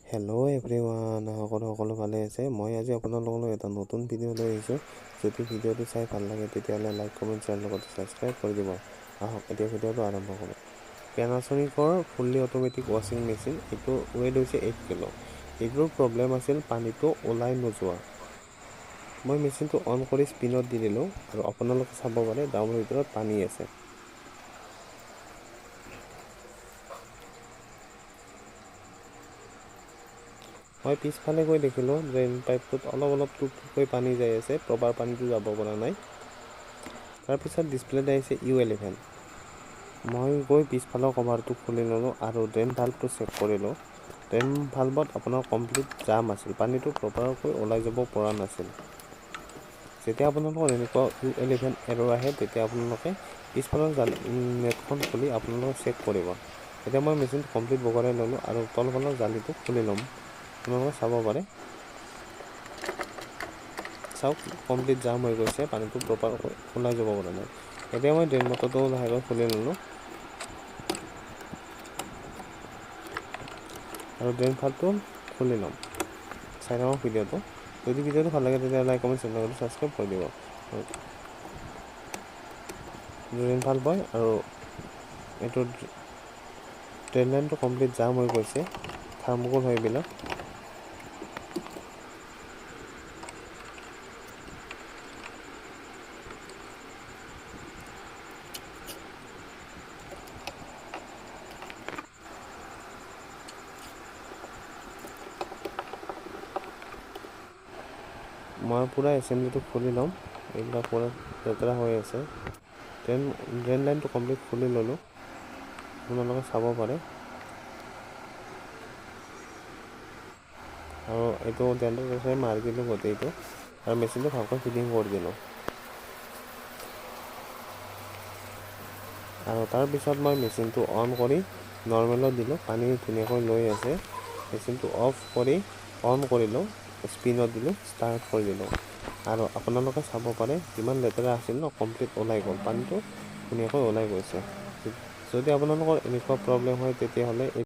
Hello' everyone, আশা কৰোঁ সকলো ভালে আছে। মই আজি আপোনালোকলৈ এটা নতুন ভিডিঅ' লৈ আহিছোঁ। যদি ভিডিঅ'টো চাই ভাল লাগে তেতিয়াহ'লে লাইক, কমেণ্ট, শ্বেয়াৰ লগতে ছাবস্ক্ৰাইব কৰি দিব। আহক এতিয়া ভিডিঅ'টো আৰম্ভ কৰোঁ। পেনাছনিকৰ ফুল্লি অট'মেটিক ৱাশ্বিং মেচিন, এইটোৰ ৱেইট হৈছে 8 কিলো। এইটোৰ প্ৰব্লেম আছিল পানীটো ওলাই নোযোৱা। মই মেচিনটো অন কৰি স্পিনত দি দিলোঁ আৰু আপোনালোকে চাব পাৰে ড্ৰামৰ ভিতৰত পানী আছে। মই পিছফালে গৈ দেখিলোঁ ড্ৰেইন পাইপটোত অলপ অলপ টোপ টোপকৈ পানী যাই আছে, প্ৰপাৰ পানীটো যাব পৰা নাই। তাৰপিছত ডিছপ্লেত আহিছে U11। মই গৈ পিছফালৰ কভাৰটো খুলি ল'লোঁ আৰু ড্ৰেইন ভাল্ভটো চেক কৰিলোঁ। ড্ৰেইন ভাল্ভত আপোনাৰ কমপ্লিট জাম আছিল, পানীটো প্ৰপাৰকৈ ওলাই যাব পৰা নাছিল। যেতিয়া আপোনালোকৰ এনেকুৱা U11 এৰৰ আহে তেতিয়া আপোনালোকে পিছফালৰ নেটখন খুলি আপোনালোকে চেক কৰিব। এতিয়া মই মেচিনটো কমপ্লিট বগৰাই ল'লোঁ আৰু তলফালৰ জালিটো খুলি ল'ম। আপোনালোকে চাব পাৰে, চাওক কমপ্লিট জাম হৈ গৈছে, পানীটো প্ৰপাৰ ওলাই যাব পৰা নাই। এতিয়া মই ড্ৰেইন মটৰটো লাহেকৈ খুলি ল'লোঁ আৰু ড্ৰেইন ভাল্ভটো খুলি ল'ম। চাই থাকক ভিডিঅ'টো। যদি ভিডিঅ'টো ভাল লাগে তেতিয়া লাইক, কমেণ্ট, চেনেলটো ছাবস্ক্ৰাইব কৰি দিব। ড্ৰেইন ভাল্ভ হয় আৰু এইটো ড্ৰেইন লাইনটো কমপ্লিট জাম হৈ গৈছে, থাৰ্মকল হয় এইবিলাক। মই পূৰা এছেম্বলিটো খুলি ল'ম। এইবিলাক পূৰা লেতেৰা হৈ আছে। ড্ৰেইন লাইনটো কমপ্লিট খুলি ল'লোঁ, আপোনালোকে চাব পাৰে। আৰু এইটো ডেণ্টাল মাৰি দিলোঁ গোটেইটো আৰু মেচিনটো ভালকৈ ফিটিং কৰি দিলোঁ। আৰু তাৰপিছত মই মেচিনটো অন কৰি নৰ্মেলত দিলোঁ, পানী ধুনীয়াকৈ লৈ আছে। মেচিনটো অফ কৰি অন কৰিলোঁ, স্পিনত দিলোঁ, ষ্টাৰ্ট কৰি দিলোঁ। আৰু আপোনালোকে চাব পাৰে যিমান লেতেৰা আছিল ন কমপ্লিট ওলাই গ'ল, পানীটো ধুনীয়াকৈ ওলাই গৈছে। যদি আপোনালোকৰ এনেকুৱা প্ৰব্লেম হয় তেতিয়াহ'লে